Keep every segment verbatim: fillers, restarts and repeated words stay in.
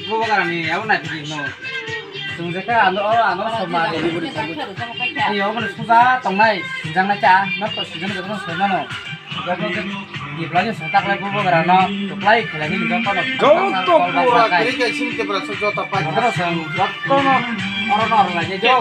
Bubagrani abo nai phi no. Chwng je kha ano, o ano somma delivery khago. Ayo, obo suja tongnai, sinjaknai cha, no to sinjaknai joto no soi mano. Joto je, ibrani songtak lai bubagrano, tuklai khelai ni joto no. Joto pura kiri kai sim te pura so joto pa. Joto no song, joto no, oro no oro lai jo.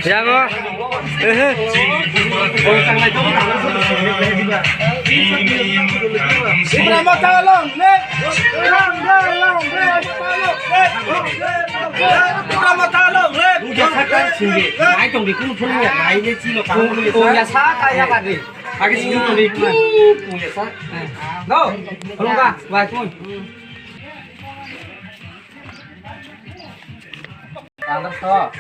Yago. Ehe. Ibrahim Talong, ne? Long, long, long, ne? Ibrahim Talong, ne? Uya saka sini. Nai tong di kun pun ya, nai ne chino tang pun ya. Uya saka ya ka di. Agi sini tong di kun. Uya sa. No. Belum ka? Wah, kun. Tangdar so.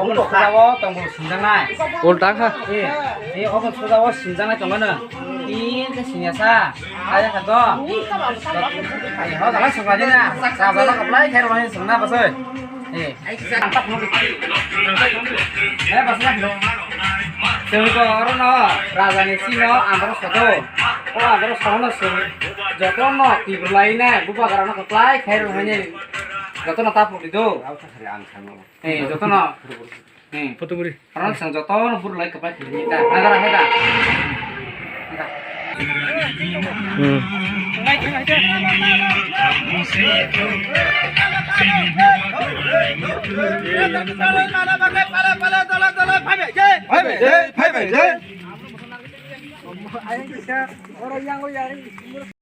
Obo sujao tongo sinjaknai. Ulta kha. Eh, eh, obo sujao sinjaknai tongo no. Tin ke sinyasa. Kaya kha to. Eh, ho jala sokla dina. Sa jala kaplai kher wani sungna basoi. Eh, eh, basoi. Sengko oro no. Raja ni sino andro sodo. O andro sodo no sung. Joto no tibrulai na. Bubagra no kaplai kher wani. Joto no tapuk di do. Ang thangno. Eh, joto no. Eh. Photo buri. Parang sang joto no buru lai kapai khili ta. Nagara hai da. Hmm. Phai bai, phai bai, phai bai.